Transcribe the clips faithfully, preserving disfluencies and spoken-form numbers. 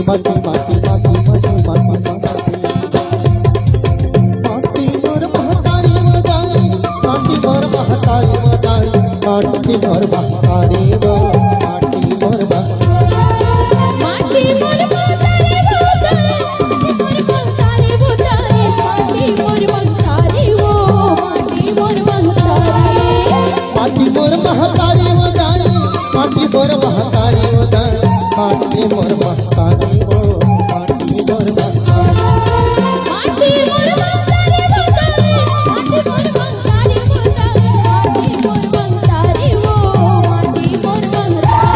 माटी, माटी, माटी, माटी, माटी, माटी। माटी मोर महतारी वो दाई, माटी मोर महतारी वो दाई, माटी मोर महतारी वो, माटी मोर महतारी। माटी मोर महतारी वो दाई, माटी मोर महतारी वो दाई, माटी मोर महतारी वो, माटी मोर महतारी। माटी मोर महतारी वो दाई, माटी मोर महतारी वो दाई, माटी मोर महतारी वो, माटी मोर महतारी। माटी मोर महतारी वो दाई, माटी मोर महतारी वो दाई, माटी मोर महतारी वो, माटी मोर महतारी।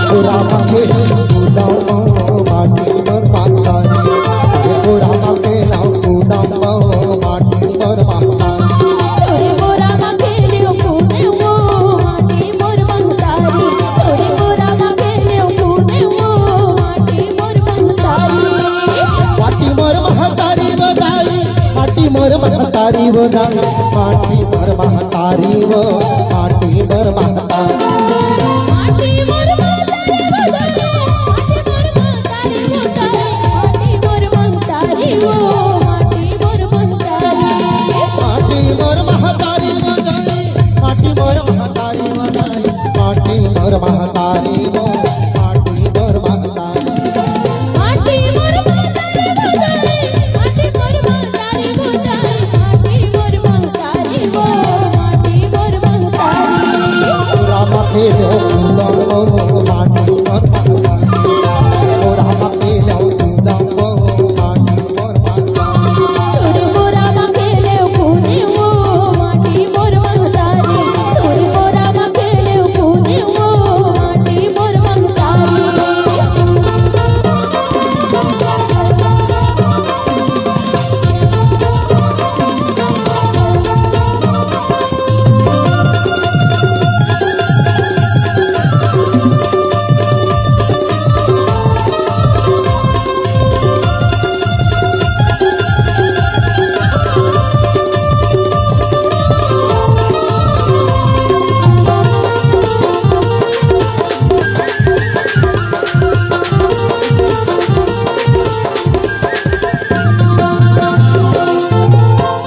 ओ रामा के नाम पूनम, माटी मोर महतारी। ओ रामा के नाम पूनम, माटी मोर महतारी। तोरे बोरा म खेले ओ कूदे ओ, माटी मोर महतारी। तोरे बोरा म खेले ओ कूदे ओ, माटी मोर महतारी। माटी मोर महतारी वो दाई, माटी मोर महतारी वो दाई, माटी मोर महतारी वो, माटी मोर महतारी। माटी मोर महतारी वो दाई, माटी मोर महतारी वो दाई, माटी मोर महतारी वो, माटी मोर महतारी। माटी मोर महतारी वो दाई, माटी मोर महतारी वो दाई, माटी मोर महतारी वो, माटी मोर महतारी। माटी मोर महतारी वो दाई, माटी मोर महतारी वो दाई, माटी मोर महतारी वो, माटी मोर महतारी। रामा के जो फूलों को माटी मोर महतारी। ओ रामा के जो फूलों को माटी मोर महतारी। तोर बोरा म खेले ओ कूदे ओ, माटी मोर महतारी। तोर बोरा म खेले ओ कूदे ओ, माटी मोर महतारी।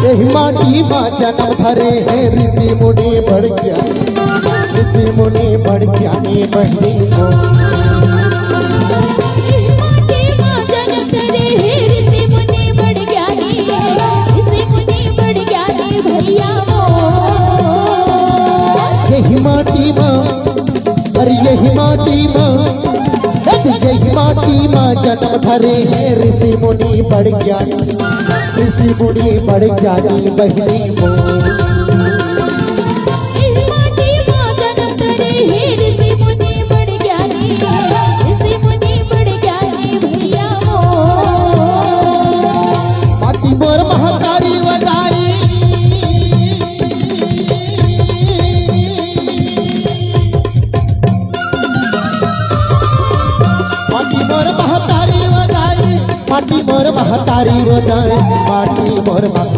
एही माटी मा जनम धरे हे ऋषि मुनि बड़ ज्ञानी, ऋषि मुनि बड़ ज्ञानी बहिनी मोर। एही माटी मा जनम धरे हे ऋषि मुनि बड़ ज्ञानी, ऋषि मुनि बड़ ज्ञानी भैया मोर। एही माटी मा, अरे एही माटी मा, अरे एही माटी मा जनम धरे हे ऋषि मुनि बड़ ज्ञानी, ऋषि मुनि बड़ ज्ञानी बहिनी मोर। एही माटी मा जनम धरे हे ऋषि मुनि बड़ ज्ञानी, ऋषि मुनि बड़ ज्ञानी भैया मोर। माटी मोर महतारी वो दाई। माटी मोर महतारी वो दाई, माटी मोर महतारी वो दाई, माटी मोर मह-,